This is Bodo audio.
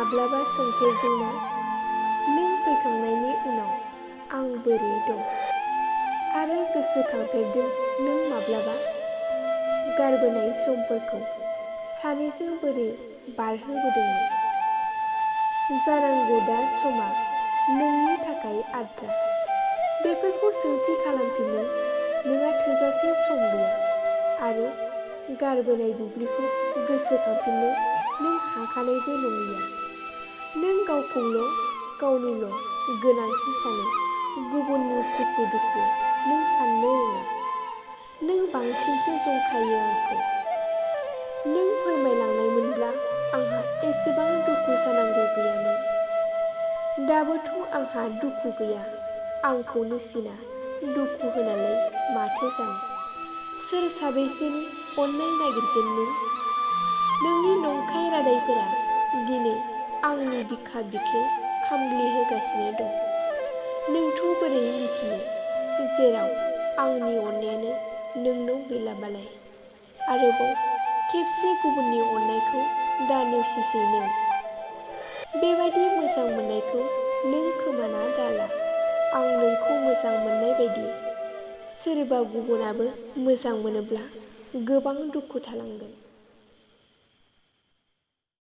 माब्लाबा सोंफेरदोंना नों फैखांनायनि उनाव आं बोरै दं? आरो गोसोखांफेरदों नों माब्लाबा गारबोनाय समफोरखौ सानैजों बोरै बारहोबोदोंमोन? जानांगौ दा समा नोंनि थाखाय आद्रा। बेफोरखौ सोंथि खालामफिननो नोंहा थोजासे सम गैया आरो गारबोनाय बुब्लिखौ गोसोखांफिननो नों हाखानायबो नंलिया। नों गावखौल' गावनिल' गोनांथि सानो, गुबुननि सुखु दुखु नों साननो रोङा। नों बांसिनसो जंखायो आंखौ। नों फोरमायलांनायमोनब्ला आंहा एसेबां दुखु जानांगौ गैयामोन। दाबोथ' आंहा दुखु गैया। आंखौ नेवसिना दुखु होनालाय माथो जानो? सोर साबेसेनि अननाय नागिरगोन नों? नोंनि नंखाय रादायफोरा दिनै आंनि बिखा बिख्लो खामग्लिहोगासिनो दं। नोंथ' बोरै मिथिनो जेराव आंनि अननायानो नोंनाव गैलाबालाय? आरोबाव खेबसे गुबुननि अननायखौ दा नेवसिसै नों। बेबादि मोजां मोननायखौ नों खोमाना दाला। आं नोंखौ मोजां मोननाय बायदि सोरबा गुबुनाबो मोजां मोनोब्ला गोबां दुखु थालांगोन।